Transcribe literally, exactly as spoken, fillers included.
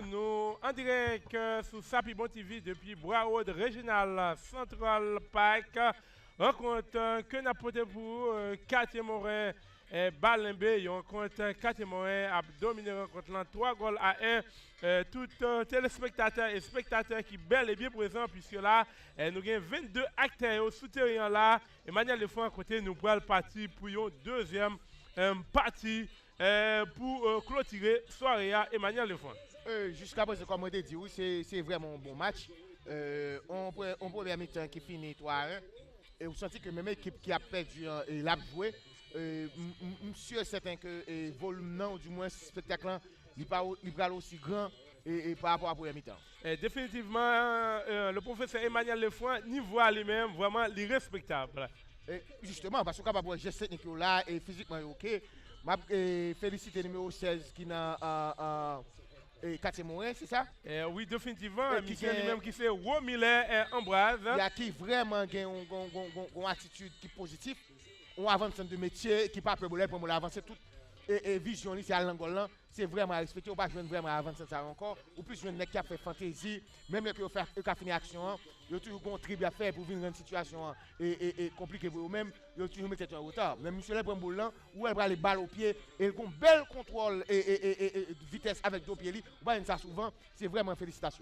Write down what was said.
Nou an dirèk sou Sapibon T V depi Broward Regional Central Park. Rankont ke n ap pote pou ou, Katye Moren, Balenbe, yon rankont Katye Moren ap domine rankont lan twa gòl a en. Tout telespektatè e spektatè ki bèl e byen prezan, piske la nou gen vennde aktè yo sou teren an la. Emmanuel Lefranc, kote nou pral pati pou yon dezyèm pati pou klotire sware a, Emmanuel Lefranc. Jiskaprezan, kòm mwen te di, wi, se vrèman yon bon match. Yon premye mitan ki fini twa a en. E ou santi ke menm ekip ki ap pèdi an, l ap jwe. M si e sèten ke volim nan, oudimwens espektak lan, li pral osi gran parapò a premye mitan. Definitivman, le pwofesè Emmanuel Lefranc, nivo a li menm, vrèman, li respektab. Jisteman, paske ou kapab wè jès teknik yo la, e fizikman yo oke. M ap felisite nimewo sèz ki nan Katye Moren, se sa? Wi, definitivman, misye li menm ki se Romilè Ambraz. Ya ki vrèman gen yon atitid ki pozitif, yon avansan de metye ki pa pè bòl, lè l pran bòl avanse tout vizyon li se al nan gòl lan. Se vrèman a respekte, ou pa jwenn vrèman avansan sa yo ankò. Ou plis jwenn nèg ki ap fè fantezi, menm lè ke yo ka fini aksyon an, yo toujou gen yon trib y ap fè pou vin rann sitiyasyon an konplike pou yo menm. Yo toujou met tèt yo an reta. Men misye lè l pran bòl lan, ou wè l prale bal o pye, e l gon bèl kontwòl e vitès avèk do pye li. Ou pa jwenn sa souvan. Se vrèman felisitasyon.